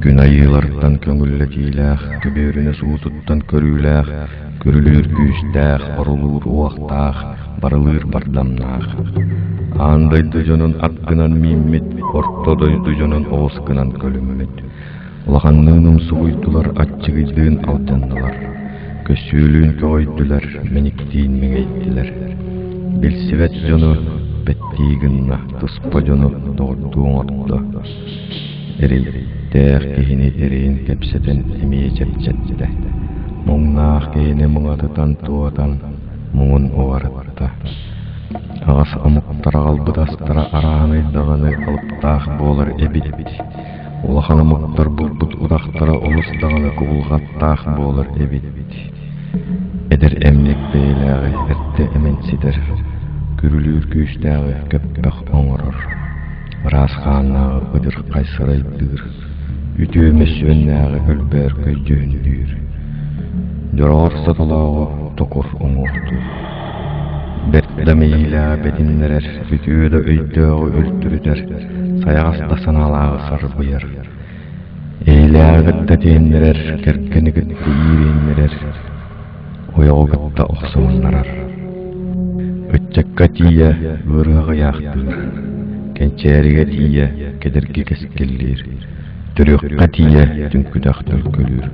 Күн айыылартан көҥүллэтиилээх, көбүөрүнэ суутуттан көрүүлээх, күрүлүүр күүстээх, орулуур уохтаах, барылыыр бардамнаах. Аан дойду дьонун ат гынан мииммит, орто дойду дьонун оҕус гынан көлүммүт. Улаханныын умсугуйдулар, аччыгыйдыын алдьаннылар. Көссүүлүүн көҕүйдүлэр, мэниктиин мэҥэйдилэр. Билсибэт дьону бэттии гынна, туспа дьону доҕордуу оҥордо. Эрэйдээх киһини эрэйин кэпсэтэн эмиэ чэпчэттэ, муҥнаах киһини муҥатытан туотан муҥун уҕарытта. Аҕас омуктар аҕалбыт астара арааһынай даҕаны алыптаах буолар эбит. Улахан омуктар булбут утахтара олус даҕаны кубулҕаттаах буолар эбит. Эдэр эмньик бэйэлээҕи эрдэ эмэн ситэр, күрүлүүр күүстээҕи көппөх оҥорор. Ыраас хааннааҕы ыдырхай сырайдыыр, үтүө мөссүөннээҕи өлбөөркөй дьүһүннүүр, дьороҕор сотолооҕу токур уҥуохтуур. Бэрт да мэйиилээҕи бэтиннэрэр, үтүө да өйдөөҕү үлтүрүтэр, сайаҕас да санаалааҕы сарбыйар. Эйэлээҕи кытта тиэннэрэр, кэргэни кытта иириэннэрэр, ойоҕу кытта охсуһуннарар. Ыччакка тиийэ ыарыһах ыйаахтыыр, кэнчээригэ тиийэ кэдэрги кэскиллиир, төрүөххэ тиийэ түҥкүтэх төлкөлүүр.